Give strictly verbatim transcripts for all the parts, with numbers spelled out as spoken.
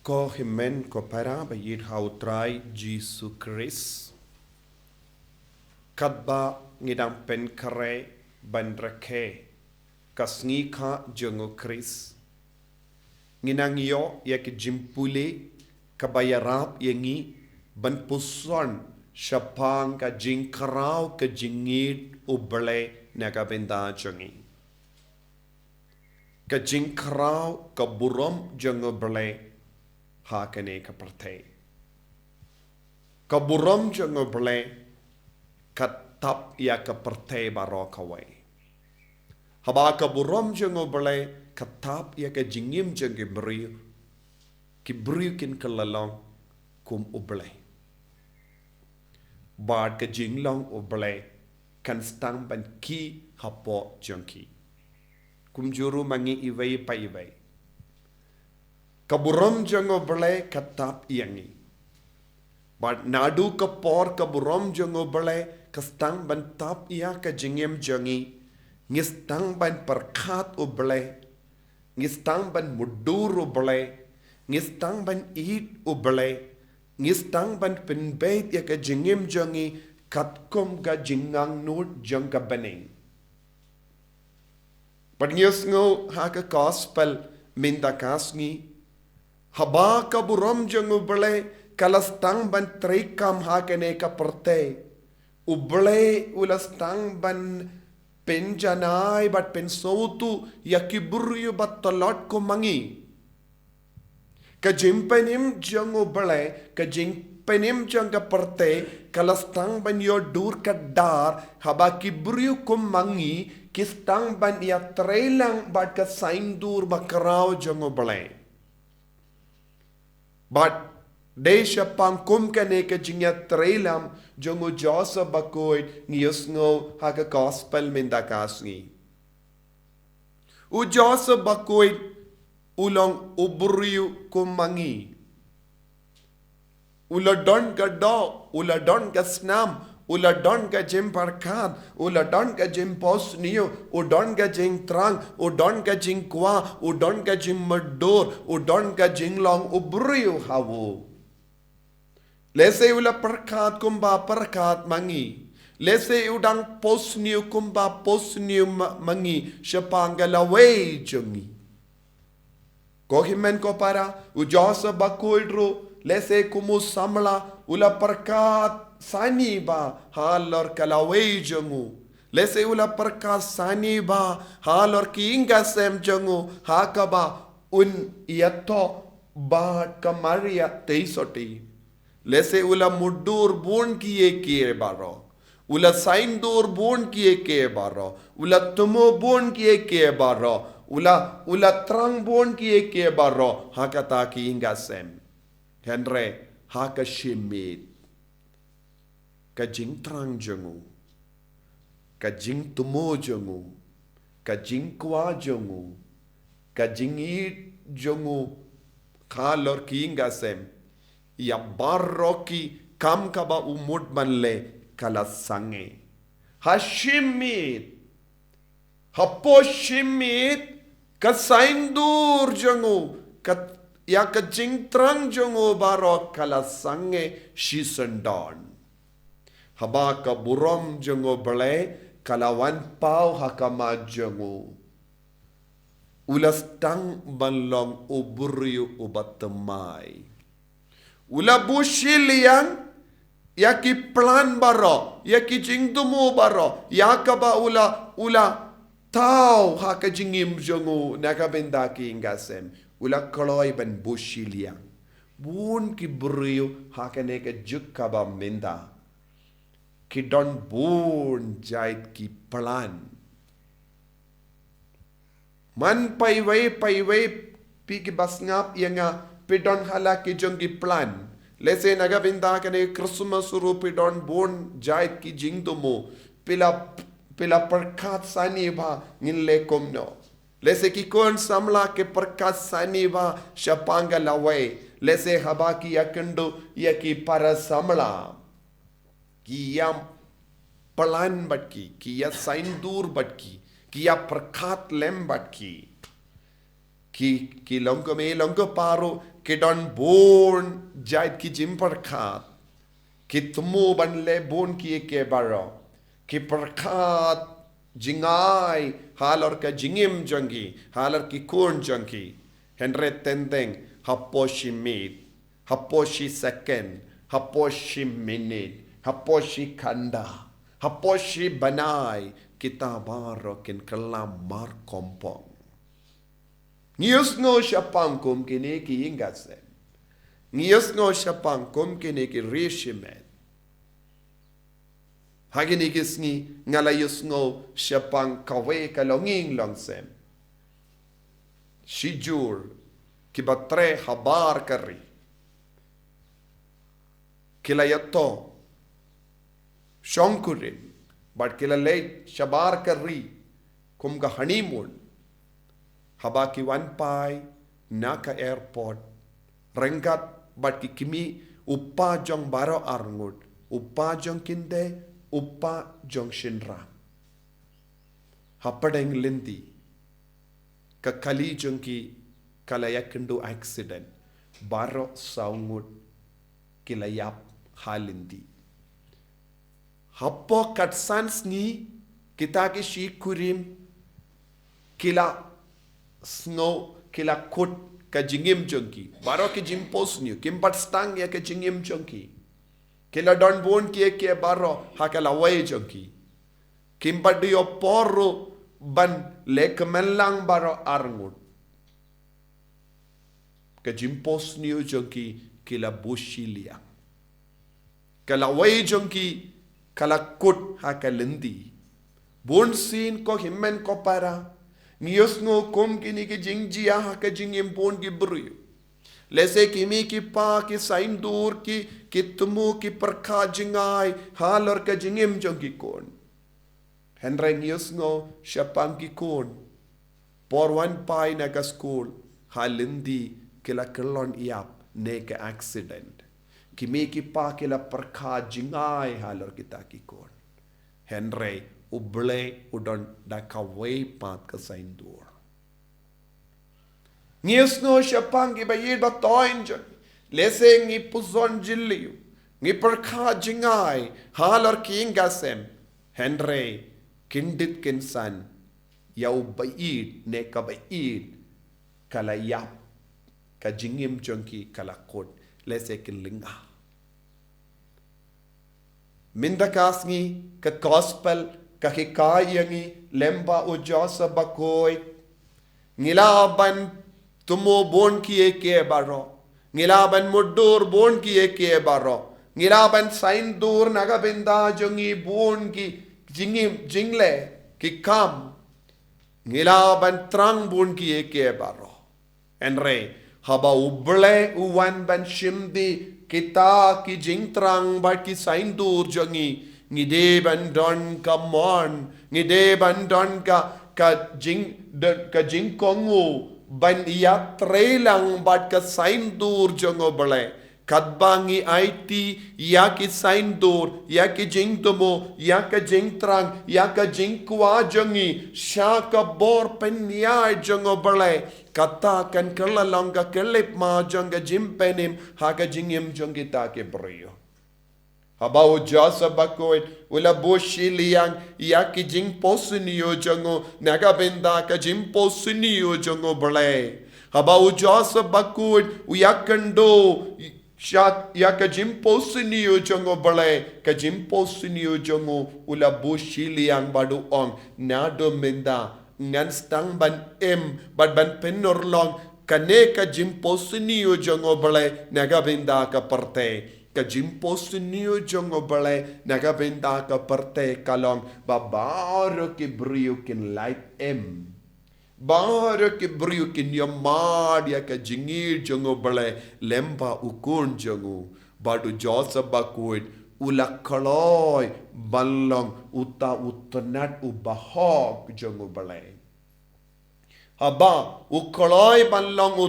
Ko hynmen ko para ba ïeit ha u Trai Jisu Khrist. Katba ngi dang pynkhreh ban rakhe ka sngi kha jong u Khrist, ngi nang ïoh ïa ka jingpule kaba ïarap ïa ngi ban puson shaphang ka jingkhraw ka jingïeit U Blei na ka bynta jong ngi. Ka jingkhraw ka burom jong U Blei ha kane ka pyrthei. Ka burom jong U Blei ka tap ïa ka pyrthei baroh kawei. Haba ka burom jong U Blei ka tap ïa ka jingim jong ki briew, ki briew kin kylla long kum U Blei. Bad ka jinglong U Blei kan sdang ban khih hapoh jong ki. Kumjuh ruh ma ngi iwei pa iwei. Ka burom jong U Blei ka tap ïa ngi. Bad naduh ka por ka burom jong U Blei ka sdang ban tap ïa ka jingim jong ngi, ngi sdang ban pyrkhat U Blei, ngi sdang ban mutdur U Blei, ngi sdang ban ïeit U Blei, ngi sdang ban pynbeit ïa ka jingim jong ngi katkum ka jingangnud jong ka bneng. Bad ngi ïohsngew ha ka gospel mynta ka sngi, haba ka burom jong U Blei ka la sdang ban treikam ha kane ka pyrthei, U Blei u la sdang ban pynjanai bad pynsngewthuh ïa ki briew ba tlot kum ma ngi. Ka jingpynim jong U Blei, ka jingpynim jong ka pyrthei ka la sdang ban ïoh dur kdar haba ki briew kum ma ngi ki sdang ban ïatrei lang bad ka saiñdur bakhraw jong U Blei. Bad dei shaphang kum kane ka jingïatrei lang jong u Joseph Bakhuid ngi ïohsngew ha ka gospel mynta ka sngi. U Joseph Bakhuid u long u briew kum ma ngi. U la don ka doh, u la don ka snam, u la don ka jingpyrkhat, u la don ka jingphohsniew, u don ka jingthrang, u don ka jingkwah, u don ka jingmutdur, u don ka jinglong u briew ha u. Lehse u la pyrkhat kumba pyrkhat ma ngi. Lehse u dang phohsniew kumba phohsniew ma, ma ngi shaphang ka lawei jong ngi. Ko hynmen ko para, u Joseph Bakhuid ruh, lehse kum u samla, u la pyrkhat sani bha halor ka lawei jong u. Lehse u la pyrkhat sani bha halor ki ïing ki sem jong u, ha kaba un ïathoh bad ka Maria Theisotti. Lehse u la mutdur bun kiei kiei baroh. U la saiñdur bun kiei kiei baroh. U la thmu bun kiei kiei baroh. U la, u la thrang bun kiei kiei baroh ha kata ki ïing ki sem. Hynrei ha ka shimet, ka jingthrang jong u, ka jingthmu jong u, ka jingkwah jong u, ka jingïeit jong u halor ki ïing ki sem, ïa baroh ki kam kaba u mut ban leh ka la sangeh. Ha shimet, hapoh shimet, ka saiñdur jong u, ka, ïa ka jingthrang jong u baroh ka la sangeh shisyndon. Haba ka burom jong U Blei ka la wan paw ha khmat jong u, u la sdang ban long u briew uba thymmai. U la buh shiliang ïa ki plan baroh, ïa ki jingthmu baroh, ïa kaba u la, u la thaw ha ka jingim jong u na ka bynta ki ïing ki sem. U la kloi ban buh shiliang. Bun ki briew ha kane ka juk kaba mynta ki don bun jait ki plan. Man paiwei paiwei phi kiba sngap ïa nga, phi don ha la ki jong ki plan. Lehse na ka bynta kane Christmas ruh phi don bun jait ki jingthmu. Phi la, phi la pyrkhat sani bha ngin leh kumno. Lehse ki khun samla ki pyrkhat sani bha shaphang ka lawei. Lehse haba ki ïakynduh ïa ki para samla, ki ïa plan bad ki, ki ïa saiñdur bad ki, ki ïa pyrkhat lem bad ki. Ki, ki long kmie long kpa ruh, ki don bun jait ki jingpyrkhat. Ki thmu ban leh bun kiei kiei baroh. Ki pyrkhat jngai halor ka jingim jong ki, halor ki khun jong ki. Hynrei teng teng, hapoh shi miet, hapoh shi second, hapoh shi minit, hapoh shi kynda, hapoh shi bnai, kita baroh kin kylla markompong. Ngi ïohsngew shaphang kum kine ki ïing ki sem. Ngi ïohsngew shaphang kum kine ki ri shimet. Ha kine ki sngi nga la ïohsngew shaphang kawei ka longïing longsem. Shijur kiba trei habar ka ri. Ki la ïathuh shongkurim bad ki la leit shabar ka ri kum ka honeymoon. Haba ki wan phai na ka airport, ryngkat bad ki kmie, u kpa jong baroh arngut, u kpa jong kynthei, u kpa jong shynrang. Hapdeng lynti, ka kali jong ki ka la ïakynduh accident. Baroh saw ngut ki la ïap ha lynti. Hapoh katsan sngi, kita ki shikurim ki la sngew, ki la kut ka jingim jong ki. Baroh ki jingphohsniew, kim pat sdang ïa ka jingim jong ki. Ki la don bun kiei kiei baroh ha ka lawei jong ki. Kim pat ïoh por ruh ban leh kmen lang baroh arngut. Ka jingphohsniew jong ki, ki la buh shiliang. Ka lawei jong ki ka la kut ha ka lynti. Bunsien ko hynmen ko para, ngi ïohsngew kum kine ki jingjia ha ka jingim bun ki briew. Lehse ki mei ki pa ki saiñdur, ki, ki thmu, ki pyrkhat jngai halor ka jingim jong ki khun. Hynrei ngi ïohsngew shaphang ki khun, por wan phai na ka skul, ha lynti ki la kyllon ïap ne ka accident. Ki mei ki pa ki la pyrkhat jngai halor kita ki khun. Hynrei U Blei u don da kawei pat ka saiñdur. Ngi ïohsngew shaphang kiba ïeit ba thoiñ jong ngi. Lehse ngi pyrshang jylliew, ngi pyrkhat jngai halor ki ïing ki sem. Hynrei kyndit kynsan, ïa uba ïeit ne kaba ïeit ka la ïap, ka jingim jong ki ka la kut. Lehse kin lynga. Mynta ka sngi ka gospel ka hikai ïa ngi lem bad u Joseph bakhuid. Ngi lah ban thmu bun kiei kiei baroh. Ngi lah ban mutdur bun kiei kiei baroh. Ngi lah ban saiñdur na ka bynta jong ngi bun ki jingim jingleh, ki kam. Ngi lah ban thrang bun kiei kiei baroh. Hynrei haba U Blei u wan ban shim dih kita ki jingthrang bad ki saiñdur jong ngi, ngi dei ban don ka mon, ngi dei ban don ka, ka jing, don ka jingkohnguh ban ïatrei lang bad ka saiñdur jong U Blei. Katba ngi aiti ïa ki saiñdur, ïa ki jingthmu, ïa ka jingthrang, ïa ka jingkwah jong ngi sha ka bor pynïaid jong U Blei, kata kan kylla long ka khyllipmat jong ka jingpynim ha ka jingim jong kita ki briew. Haba u Joseph bakhuid u la buh shiliang ïa ki jingphohsniew jong u na ka bynta ka jingphohsniew jong U Blei. Haba u Joseph bakhuid u ïakynduh sha ïa ka jingphohsniew jong U Blei, ka jingphohsniew jong u u la buh shiliang bad u ong, naduh mynta ngan sdang ban im bad ban pynurlong kane ka jingphohsniew jong U Blei na ka bynta ka pyrthei. Ka jingphohsniew jong U Blei na ka bynta ka pyrthei ka long ba baroh ki briew kin lait im. Baroh ki briew kin ïa mad ïa ka jingïeit jong U Blei lem bad u Khun jong u. Bad u Joseph bakhuid u la kloi ban long uta u tnat u bahok jong U Blei. Haba u kloi ban long u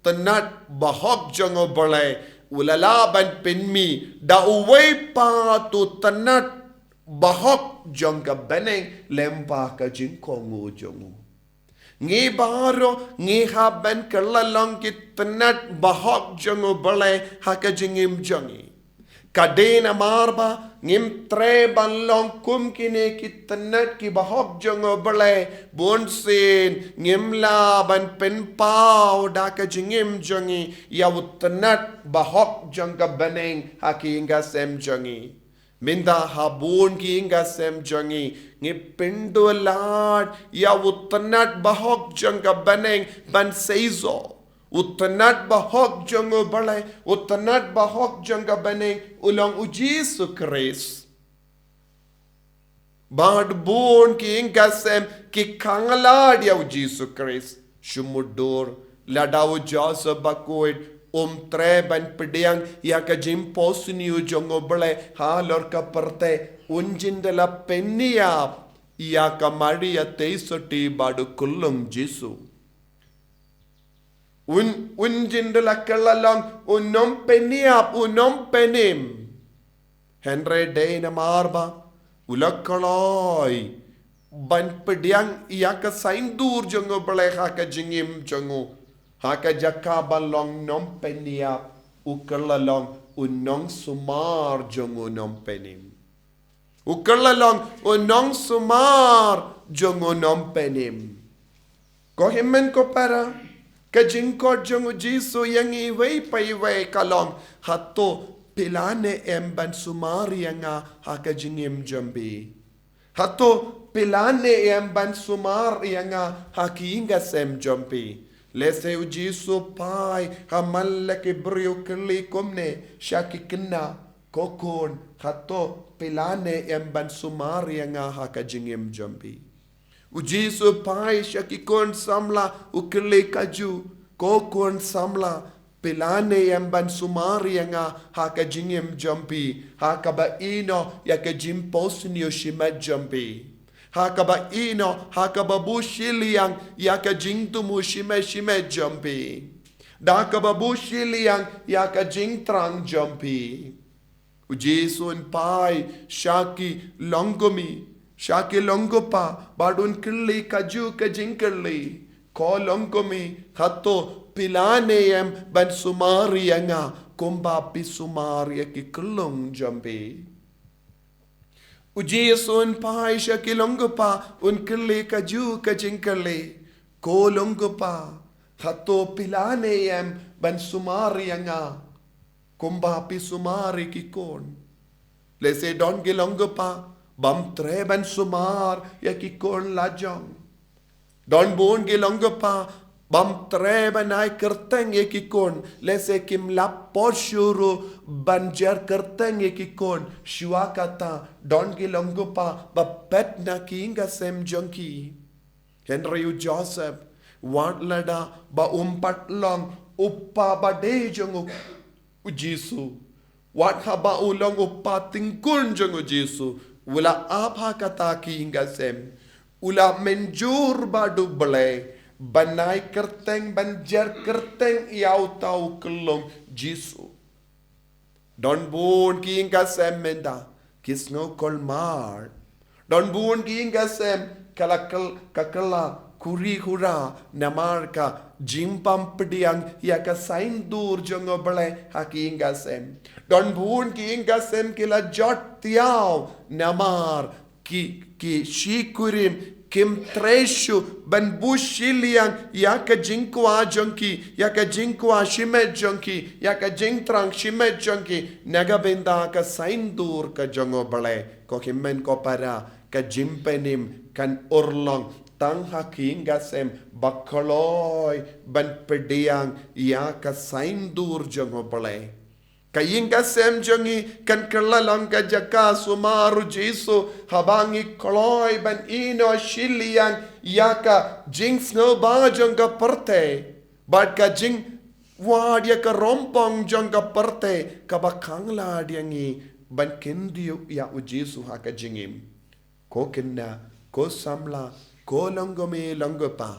tnat bahok jong U Blei, u la lah ban pynmih da uwei pat u tnat bahok jong ka bneng lem bad ka jingkohnguh jong u. Ngi baroh ngi hap ban kylla long ki tnat bahok jong U Blei ha ka jingim jong ngi. Ka dei namar ba ngim treh ban long kum kine ki tnat ki bahok jong U Blei, bunsien ngim lah ban pynpaw da ka jingim jong ngi ïa u tnat bahok jong ka bneng ha ki ïing ka sem jong ngi. Mynta ha bun ki ïing ka sem jong ngi, ngi pynduh lad ïa u tnat bahok jong ka bneng ban seisoh. U tnat bahok jong U Blei, u tnat bahok jong ka bneng u long U Jisu Khrist. Bad bun ki ïing ka sem ki khang lad ïa U Jisu Khrist. Shu mutdur, lada U Joseph Bakhuid um treh ban pdiang ïa ka jingpynsñiaw jong U Blei halor ka pyrthei, un jin da la pynïap ïa ka Maria Theisotti bad u khyllung Jisu. Un, un jin da la kylla long u nongpynïap, u nongpynim. Hynrei dei namar ba u la kloi ban pdiang ïa ka saiñdur jong U Blei ha ka jingim jong u, ha ka jaka ban long nongpynïap, u kylla long u nongsumar jong u nongpynim. U kylla long u nongsumar jong u nongpynim. Ko hynmen ko para, ka jingkhot jong U Jisu ïa ngi iwei pa iwei ka long, hato phi la ne em ban sumar ïa nga ha ka jingim jong phi? Hato phi la ne em ban sumar ïa nga ha ki ïing ka sem jong phi? Lehse U Jisu u phai ha man la ki briew, kylli kumne sha ki khynnah, ko khun, hato phi la ne em ban sumar ïa nga ha ka jingim jong phi? U Jisu u phai sha ki khun samla, u kylli kajuh, ko khun samla, phi la ne em ban sumar ïa nga ha ka jingim jong phi, ha kaba ïehnoh ïa ka jingpynsñiaw shimet jong phi, ha kaba ïehnoh, ha kaba buh shiliang ïa ka jingthmu shimet shimet jong phi, da kaba buh shiliang ïa ka jingthrang jong phi. U Jisu un phai sha ki longkmie, sha ki longkpa, bad un kylli kajuh ka jingkylli, ko longkmie, hato phi la ne em ban sumar ïa nga kumba phi sumar ïa ki khyllung jong phi? U Jisu un phai sha ki longkpa, un kylli kajuh ka jingkylli, ko longkpa, hato phi la ne em ban sumar ïa nga kumba phi sumar ïa ki khun? Lehse don ki longkpa bym treh ban sumar ïa ki khun lajong. Don bun ki longkpa bym treh ban ai kyrteng ïa ki khun, lehse kim lah por shuh ruh ban jer kyrteng ïa ki khun. Shuwa kata, don ki longkpa ba peit na ki ïing ka sem jong ki. Hynrei u Joseph, wat lada ba um pat long u kpa ba dei jong u, u Jisu, wat haba u long u kpa tyngkhun jong u Jisu, u la ap ha kata ki ïing ka sem, u la mynjur bad U Blei ban ai kyrteng, ban jer kyrteng ïa uta u khyllung Jisu. Don bun ki ïing ka sem mynta ki sngew kolmar. Don bun ki ïing ka sem ka la kyl-, ka kylla khuri khura namar ka jingbym pdiang ïa ka saiñdur jong U Blei ha ki ïing ka sem. Don bun ki ïing ka sem ki la jot thiaw namar ki, ki shikurim kim treh shuh ban buh shiliang ïa ka jingkwah jong ki, ïa ka jingkwah shimet jong ki, ïa ka jingthrang shimet jong ki na ka bynta ka saiñdur ka jong U Blei. Ko hynmen ko para, ka jingpynim kan urlong tang ha ki ïing ka sem ba kloi ban pdiang ïa ka saiñdur jong U Blei. Ka ïing ka sem jong ngi kan kylla long ka jaka sumar u Jisu haba ngi kloi ban ïehnoh shiliang ïa ka jingsngewbha jong ka pyrthei bad ka jingwad ïa ka rympong jong ka pyrthei kaba khang lad ïa ngi ban kyntiew ïa u Jisu ha ka jingim. Ko khynnah, ko samla, ko longkmie longkpa,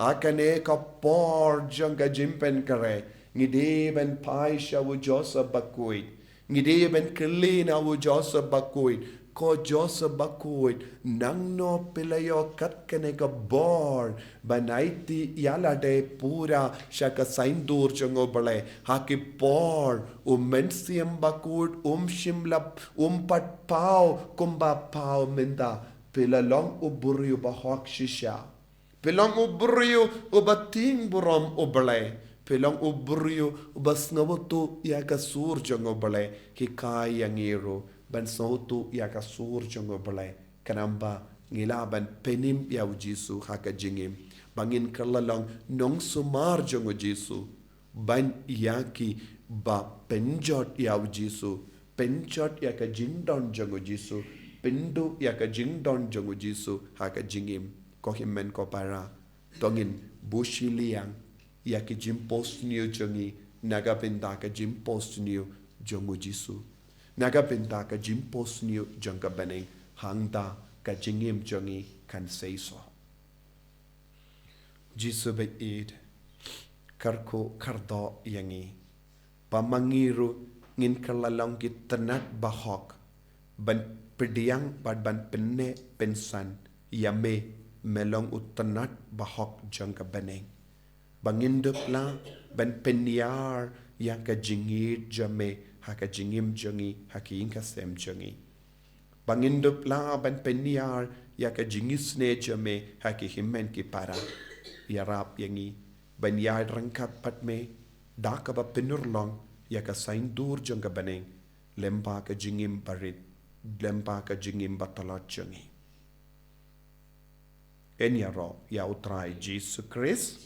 ha kane ka por jong ka jingpynkhreh, ngi dei ban phai sha u Joseph Bakhuid. Ngi dei ban kylli na u Joseph Bakhuid, Ko Joseph bakhuid, nangno phi la ïoh kat kane ka bor ban aiti ïa lade pura sha ka saiñdur jong U Blei? Ha ki por U Mynsiem Bakhuid um shym la, um pat paw kumba paw mynta. Phi la long u briew bahok shisha. Phi long u briew uba tieng burom U Blei. Phi long u briew uba sngewthuh ïa ka sur jong U Blei. Hikai ïa ngi ruh ban sngewthuh ïa ka sur jong U Blei. Khnang ba ngi lah ban pynim ïa U Jisu ha ka jingim. Ba ngin kylla long nongsumar jong U Jisu. Ban ïa kiba pynjot ïa U Jisu, pynjot ïa ka jingdon jong U Jisu, pynduh ïa ka jingdon jong U Jisu ha ka jingim. Ko hynmen ko para, to ngin buh shiliang ïa ki jingphohsniew jong ngi na ka bynta ka jingphohsniew jong U Jisu, na ka bynta ka jingphohsniew jong ka bneng, hangta ka jingim jong ngi kan seisoh. Jisu baieit, kyrkhu kyrdoh ïa ngi ba ma ngi ruh ngin kylla long ki tnat bahok ban pdiang bad ban pynneh pynsan ïa me, me long u tnat bahok jong ka bneng. Ba ngin dup lah ban pynïar ïa ka jingïeit jong me ha ka jingim jong ngi, ha ka ïing ka sem jong ngi. Ba ngin dup lah ban pynïar ïa ka jingisynei jong me ha ki hynmen ki para. Ïarap ïa ngi ban ïaid ryngkat bad me da kaba pynurlong ïa ka saiñdur jong ka bneng lyngba ka jingim barit, lyngba ka jingim batlot jong ngi. Ngin ïaroh ïa U Trai Jisu Khrist.